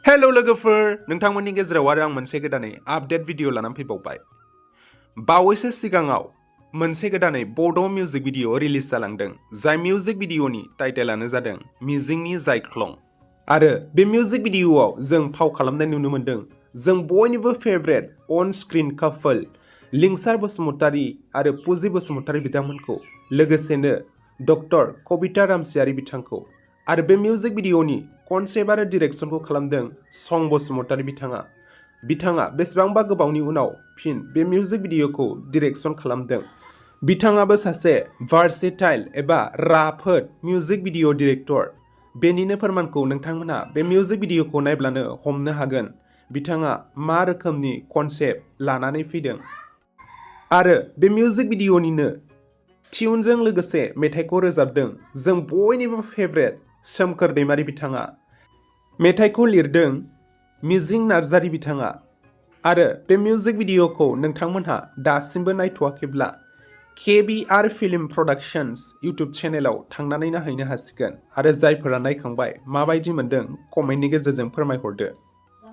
Hello लोगोफोर नोंथांमोननि गेजेराव आरो आं मोनसे गोदानै आपडेट भिडिअ लानानै फैबावबाय। बावैसो सिगाङाव मोनसे गोदानै बड' मिउजिक भिडिअ रिलिज जालांदों जाय मिउजिक भिडिअनि टाइटेलानो जादों मिजिंनि जायख्लं आरो बे मिउजिक भिडिअआव जों फाव खालामनाय नुनो मोन्दों जों बयनिबो favourite on screen couple Lingsar Basumatary आरो फुजि बसुमतारी बिथांमोनखौ लोगोसेनो डक्टर कबिता रामसियारि बिथांखौ आरो बे मिउजिक भिडिअनि कनसेप्ट आरो डिरेक्सनखौ खालामदों सं बसुमतारी बिथाङा बेसेबांबा गोबावनि उनाव फिन बे मिउजिक भिडिअखौ डिरेक्सन खालामदों। बिथाङाबो सासे भार्सेटाइल एबा राफोद मिउजिक भिडिअ डिरेक्टर। बेनिनो फोरमानखौ नोंथांमोनहा बे मिउजिक भिडिअखौ नायब्लानो हमनो हागोन बिथाङा मा रोखोमनि कनसेप्ट लानानै फैदों आरो बे मिउजिक भिडिअनिनो टिउनजों लोगोसे मेथाइखौ रोजाबदों जों बयनिबो फेभरेट सोमखोर दैमारि बिथाङा। मेथाइखौ लिरदों मिजिं नार्जारि बिथाङा आरो बे मिउजिक भिडिअखौ नोंथांमोनहा दासिमबो नायथ'वाखैब्ला KBR फिल्म प्रडाक्शन्स इउटुब चेनेलाव थांनानै नायहैनो हासिगोन आरो जायफोरा नायखांबाय माबायदि मोनदों कमेन्टनि गेजेरजों फोरमायहरदो।